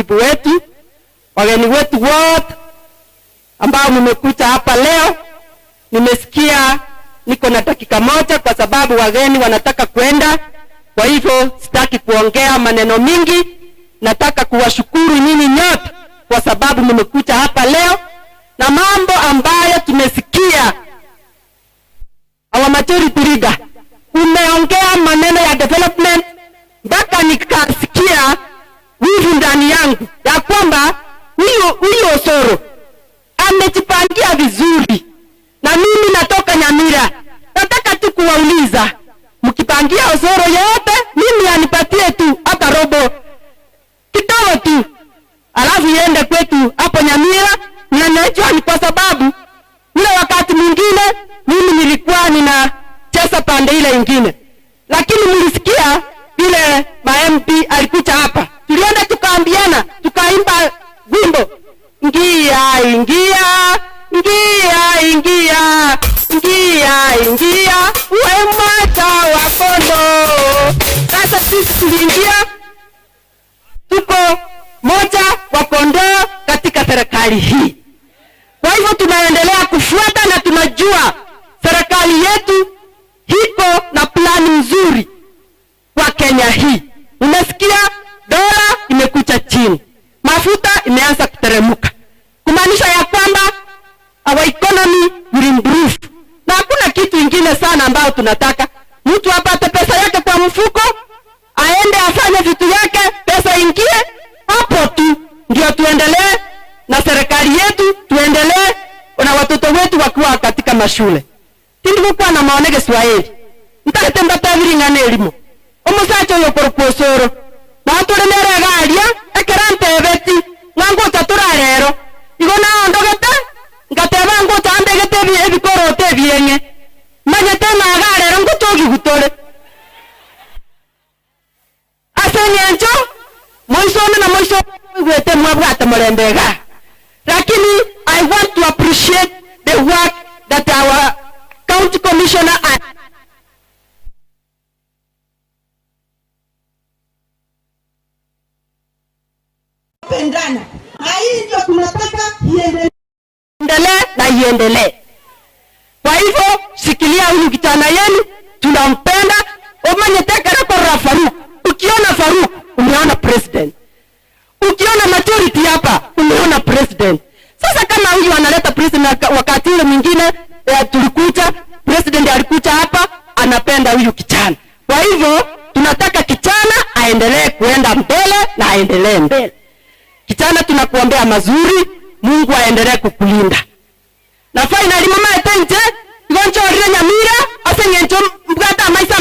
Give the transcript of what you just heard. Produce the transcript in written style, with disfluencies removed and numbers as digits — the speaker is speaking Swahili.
Chifu wetu, wageni wetu wote ambao mmekuja hapa leo. Nimesikia niko na dakika moja kwa sababu wageni wanataka kwenda, kwa hivyo sitaki kuongea maneno mingi. Nataka kuwashukuru nyinyi nyote kwa sababu mmekuja hapa leo, na mambo ambayo tumesikia, our majority leader umeongea maneno ya development mpaka nikasikia wivu ndani yangu ya kwamba huyu Osoro amejipangia vizuri, na mimi natoka Nyamira. Nataka tu kuwauliza, mkipangia Osoro yote, mimi anipatie tu hata robo kidogo tu, alafu iende kwetu hapo Nyamira. Na najua ni kwa sababu ule wakati mwingine mimi nilikuwa ninacheza pande ile ingine, lakini mlisikia vile ma MP alikuja hapa, tulienda tukaambiana, tukaimba wimbo ngia ingia ngia ingia ngia ingia uwe mmoja wa kondoo. Sasa sisi tuliingia, tuko moja wa kondoo katika serikali hii. Kwa hivyo tunaendelea kufuata na tunajua serikali yetu iko na plani nzuri kwa Kenya hii. Unasikia dola imekuja chini, mafuta imeanza kuteremka, kumaanisha ya kwamba our economy will improve, na hakuna kitu ingine sana ambayo tunataka. Mtu apate pesa yake kwa mfuko, aende afanye vitu yake, pesa ingie hapo tu, ndio tuendelee na serikali yetu, tuendelee na watoto wetu wakiwa katika mashule. Tindikukuwa na maone Kiswahili ntarete mbatabiring'ana elimo omusacha oyo okorokwa Osoro natore nere iga aria ekero ntebeti ng'a ngocha torarero igo naondogete ngateba ngocha ndegete ebikoroto ebieng'e manyete ng'a iga rero ngocha ogigutore ase eng'encho moisome na moiso oigwete mwabwate morembe iga. Lakini I want to appreciate the work that our county commissioner and pendana. Na hii ndio tunataka iendelee na iendelee. Kwa hivyo shikilia huyu kijana yenu, tunampenda. Omanyete korora Faruk. Ukiona Faruk umeona president, ukiona majority hapa umeona president. Sasa kama huyu analeta president, wakati ule mwingine tulikuja president alikuja hapa, anapenda huyu kijana. Kwa hivyo tunataka kijana aendelee kuenda mbele na aendelee mbele. Kijana, tunakuombea mazuri, Mungu aendelee kukulinda. Na finally mama etenje igonchorire Nyamira ase ng'encho mbwate amaisa